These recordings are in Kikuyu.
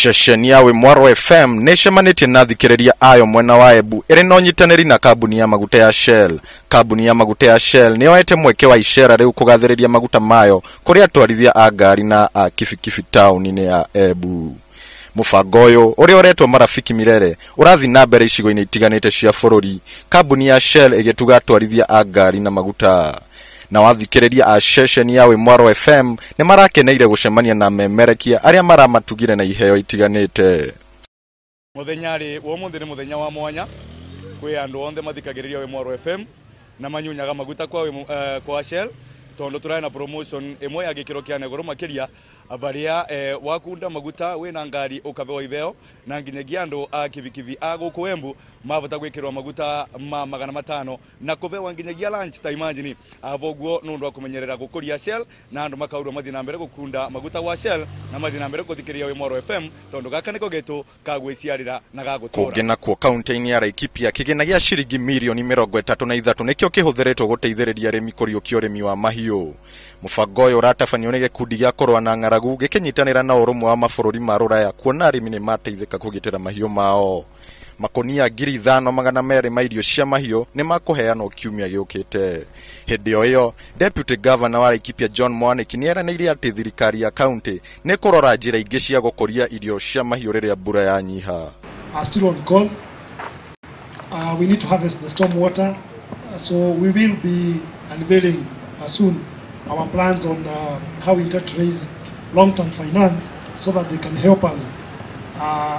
Ceceni ya Wĩ Mwaro FM nĩ ĩcemanĩtie na athikĩrĩria ayo mwena wa Embu ĩrĩ na ũnyitanĩri na kambuni ya maguta ya Shell. Kambuni ya maguta ya Shell nĩ yoete mweke wa icera rĩu kũgathĩrĩria maguta mayo kũrĩ atwarithia a ngari na a kibikibi taũni-inĩ ya Embu. Mũbango ũyũ ũrĩa ũretwo Marafiki Milele ũrathiĩ na mbere icigo-inĩ itiganĩte cia bũrũri, kambuni ya Shell ĩgĩtuga atwarithia a ngari na maguta. Na wathikĩrĩria a ceceni ya Wĩ Mwaro FM nĩ marakeneire gũcemania na memerekia arĩa maramatugire na iheo itiganĩte. Muthenya ri wa umuthi ni muthenya wa mwanya kwi andu onthe mathikagiriria Wĩ Mwaro FM na manyunyaga maguta kwa Shell, tondu turai na promotion imwe ya gikiro kia negoro makiria baria wakunda maguta wina ngari ukavewa iveo na nginyagia andu a kibikibi a guku Embu mavota gwikirwa maguta ma 500 na kuvewa nginyagia lunch. Ta imagine avoguo nundu wa kumenyerera gukuria Shell na andu makaurwo mathi na mbere gukunda maguta wa Shell na mathi na mbere guthikiria Wĩ Mwaro FM, tondu gaka niko gitu ka gwiciarira na ga gutura. Kũngĩ nakuo kaunti-inĩ ya Laikipia kĩgĩna gĩa ciringi mirioni 33 nĩkĩo kĩhũthĩrĩtwo gũteithĩrĩria arĩmi kũriũkia ũrĩmi wa mahiũ. Mũbango ũyũ ũratabanio nĩ gĩkundi gĩa kũrũa na ng'aragu gĩkĩnyitanĩra na ũrũmwe wa mabũrũri ma Rũraya kuona arĩmi nĩ mateithĩka kũgitĩra mahiũ mao. Makonia 5200 ma irio cia mahiũ nĩ makũheanwo kiumia gĩũkĩte. Hĩndĩ o ĩyo, Deputy Governor wa Laikipia John Mwaniki nĩ eranĩire atĩ thirikari ya kaunti nĩ kũrora njĩra ingĩ cia gũkũria irio cia mahiũ rĩrĩa mbura yanyiha. Are still on course. We need to harvest the storm water, so we will be unveiling soon our plans on how we intend to raise long-term finance so that they can help us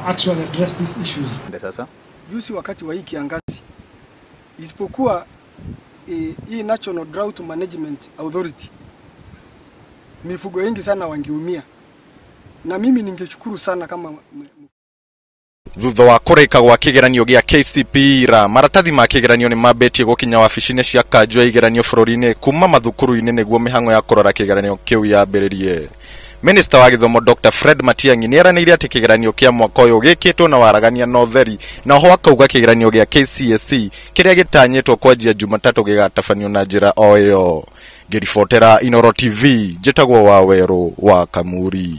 actually address these issues. Sasa juzi wakati wa hii kiangazi, isipokuwa hii National Drought Management Authority, mifugo wengi sana wangeumia, na mimi ningeshukuru sana kama Thutha wa kũrĩka gwa kĩgeranio gĩa KCPE ra maratathi ma kĩgeranio nĩ mambĩtie gũkinya wabici-inĩ cia kanjũ ya igeranio bũrũri-inĩ kuma mathukuru-inĩ nĩguo mĩhang'o ya kũrora kĩgeranio kĩu yambĩrĩrie. Minista wa gĩthomo Dr. Fred Matiang'i nĩ eranĩire atĩ kĩgeranio kĩa mwaka ũyũ gĩkĩtwo na waragania na ũtheri, na oho akauga kĩgeranio gĩa KCSE kĩrĩa gĩtanyĩtwo kwanjia Jumatatũ gĩgatabanio na njĩra o ĩyo. Ngĩribotera Inooro TV, njĩtagwo Wawerũ wa Kamuri.